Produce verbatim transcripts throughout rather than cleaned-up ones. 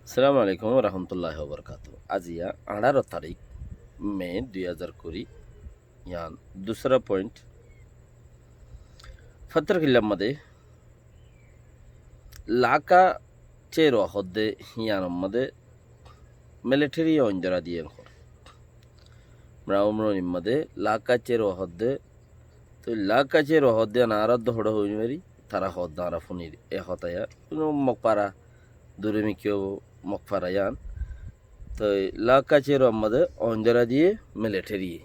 Assalamu alaikum warahmatulláhi wabarakátuhu. Aijja añçáro tarík me dui házar kuri, yián dusára point. Fattarkillar mazé Laka Cero hoódde, yiánor mazé military ye oindóra diyé enkor. Mraumronir mazé Laka Cero hoódde, toi Laka Cero hoódde añára dóhora hoói no fari, tará hoódde añára fúnir e hotá ya. Kúnu Mokfara, dure mikká óibo Mokfara yián. Toi Laka Cero mazé oindóra diyé military ye.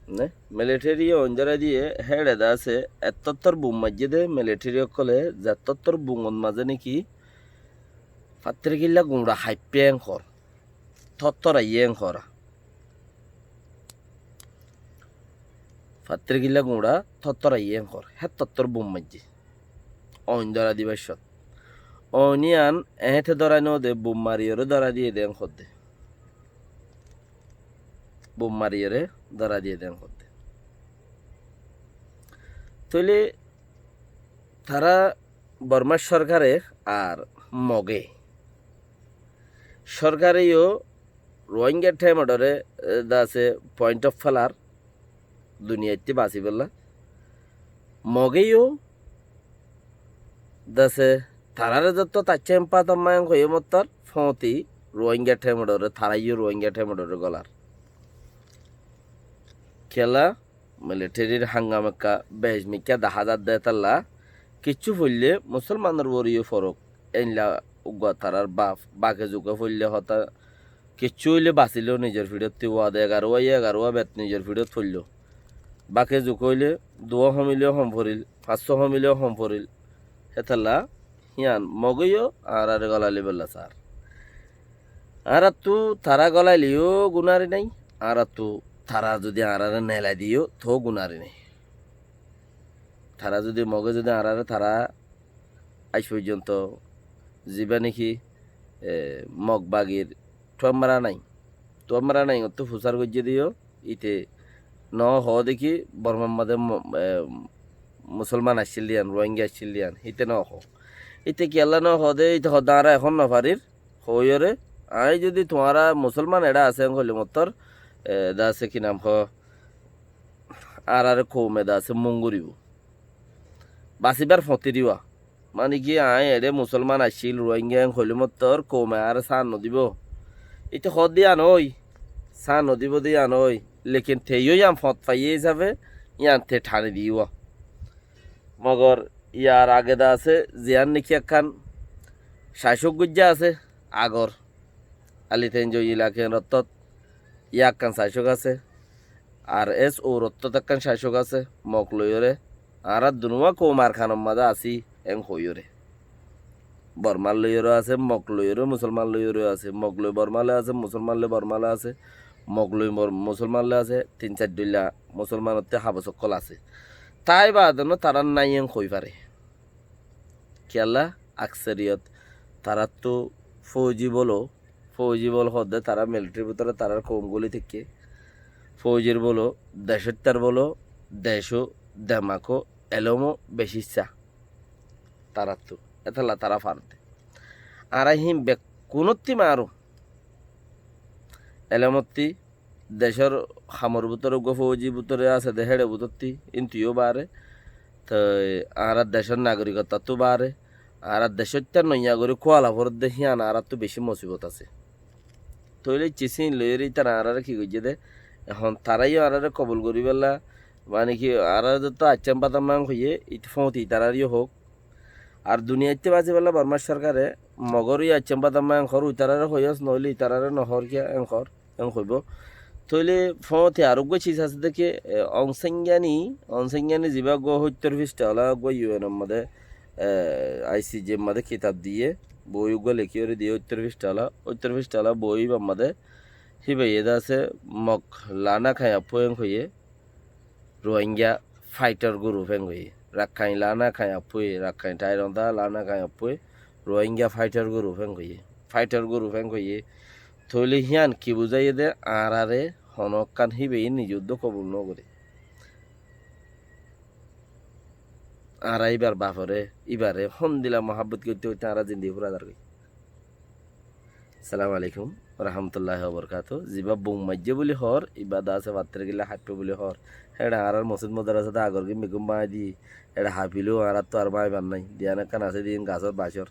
Ne? Military ye oindóra diyé, héçe de asé, ettottór bum maijjé de military ókkole, zettottór bumot mazé niki Fattarkilla guñça haippé enkor, tottóraiyé enkor. Fattarkilla guñça tottóraiyé enkor, héttottór bum maijjé. Oindóra dibar cót. Oin yián eéñte dórai no de, bum mariyóre dóra diyé de en hoódde. Bum mariyóre dóra diyé de en hoódde. Tóile tará Bormar sorkare ar Moge sorkare yó Rohingya thaimorore, e, de asé point of failure, duniyaittú basibólla. Moge yó de asé, taráre zottót accá empáta maiyán hoiyé mottór, fóñti Rohingya thaimorore, tará yó Rohingya thaimorore golar. Kiyólla militaryr hangamekka bec mikká dahá zadde hétolla, kiccú foillé musolmanor uore yó foruk. Éilla uggúa tarár baf, bake zuke foillé hotá, kiccú óile basilé nizor fiçótti uwa de, egaruwa yó egaruwa bet nizor fiçót foilló. Bake zuke óile duwá homilé hom foril, fañssó homilé hom foril. Hétolla yián Moge yó añáráre golai loibólla saár. Añáráttu tará golaileyó gunari nái, añáráttu tará zodi añáráre nelai diyó toó gunari nái. Tará zodi Moge zodi añáráre tará aic foijjonto zibá niki, e, Mog bagir Tuamra Naing, Tuamra Naingottú fusár goijjé de yó, íte no hoó de ki Bormar mazé mo-, e, musolman accíl de yián, Rohingya accíl de yián, íte no hoó. Íte kiyólla no hoó de, íte hoó de añára ehón no farir, hoóiyoré, aññí zodi tuáñra musolman eçé asé en hoilé mottór, e, de asé ki nam hoó, añáráre koume de asé munguribó. Basibár fotiriwa. Mani ki aññí eçé musolman accíl, Rohingya en hoilé mottór koume añáre sáan nodibó. Íte hoó de yián ói, sáan nodibó de yián ói. Lekin te yó yián fot faiyé hísafe yián te thani diyé. Mogor yar age de asé, ziyán niki ekkán cacók goijjé asé, agor Ali Tenjo ilake rottót yá ekkán cacók asé, ar es o rottót ekkán cacók asé, Mog loiyóre, añára dunuwá koum Arkanor mazé así, en hoiyóre. Bormar loiyóre asé, Mog loiyóre, musolman loiyóre asé, Mog loi Borma loi asé, musolman loi Borma loi asé, Mog loi Bor-, musolman loi asé, tin sair dhoilla musolmanottú habos ókkol asé. Tái baade no tarár nái en hoi fare. Kiyólla aksoriyot taráttu fouji bolo, fouji bol hoódde tará militaryr bútore tarár koum goli táikke. Foujir bolo, decóttar bolo, decó, demakó, elómo beci issá taráttu. Étolla tará fante. Añára híin bekkúnottí marum. Elómottí, decór hamor bútore uggúa fouji bútore asé de héçe bútottí, íntu yó bare. Toi añárar decór nagorikottattú bare. Añárar decóttar noiya gorí kúala foredde hían añáráttu bicí mosibot asé. Tóile iccí síin loiyóre ítara añáráre ki goijjé dé? Ehón tará yó añáráre kobul goríbolla, mani ki añáráre zottót aiccám fátam mán hoiyé, ítara fóñti ítarar yó hoók. Ar duniyaittú basibólla Bormár sorkare mogór yó aiccám fátam mán hoór, ítarare hoiyós, noóile ítarare nohoór kiyá, en hoór, en hoibó. Tóile fóñti ar uggúa cis asé dé ki, e, Aung San Suu Kyi, Aung San Suu Kyi zibá uggúa óttor fisthawala uggúa U N or modé, e, I C J r modé kitab diyé, boi uggúa lekíyore diyé óttor fisthawala, óttor fisthawala boi íbar modé híba iyé dé asé Mok Lana Khayapu en hoiyé, Rohingya fighter group en hoiyé. Rakkhain Lana Khayapu, Rakkhain Thaironda Lana Khayapu, Rohingya fighter group en hoiyé. Fighter group en hoiyé. Tóile hían ki buzáiye dé, añáráre honókkan híbaye nize uddú kobul nógoré. Añára íbar bafore, íbare hondila muhábbot goitte goitte añára zindigi fura zargói. Assalamu alaikum warahmatulláhi wabarakátuhu. Zibá bum maijjé buli hoór, ibá de asé fattór gilla háippe buli hoór. Héçe añárar mosjid modarasá de agor gín beggún báñgi diyé. Héçe háifeló añáráttu ar báñgibar nái. Diyan ekkán asé de iín gasór bacór.